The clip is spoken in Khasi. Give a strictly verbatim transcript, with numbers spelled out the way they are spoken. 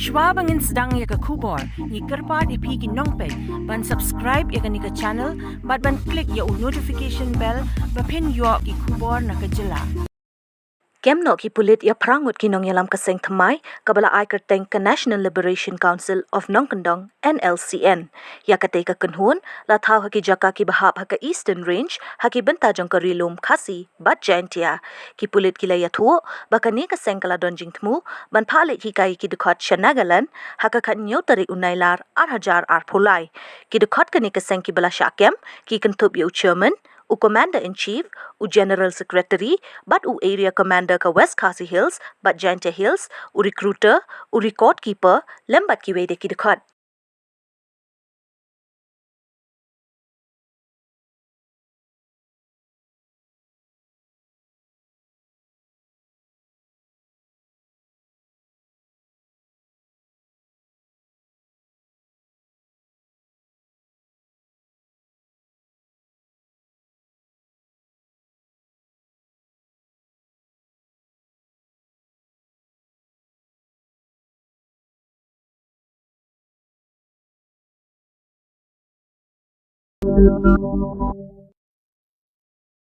Shwa ba ngin sdang ïa ka khubor, ngi kyrpad ïa phi ki nongpeit ban subscribe ïa kane ka channel bad ban click ïa u notification bell ba phin ïoh ki khubor na ka jylla. Kem noh ki pulit ïa phra ngut ki nongïalam ka seng thymmai kaba la ai kyrteng ka National Liberation Council of Nongkyndong, N L C N. Ïa katei ka kynhun la thaw ha ki jaka kiba hap ha ka Eastern Range ha ki bynta jong ka Ri Lum Khasi bad Jaintia. Ki pulit ki la ïathuh ba kane ka seng ka la don jingthmu ban phah leit hikai ïa ki dkhot sha Nagaland ha ka khathynñiew tarik u Nailar ar hajar arphew lai. Ki dkhot kane ka seng kiba la shah kem ki kynthup ïa u Chairman, u Commander in Chief, u General Secretary bad u Area Commander ka West Khasi Hills bad Jaintia Hills, u Recruiter, u Record Keeper lem bad kiwei de ki dkhot.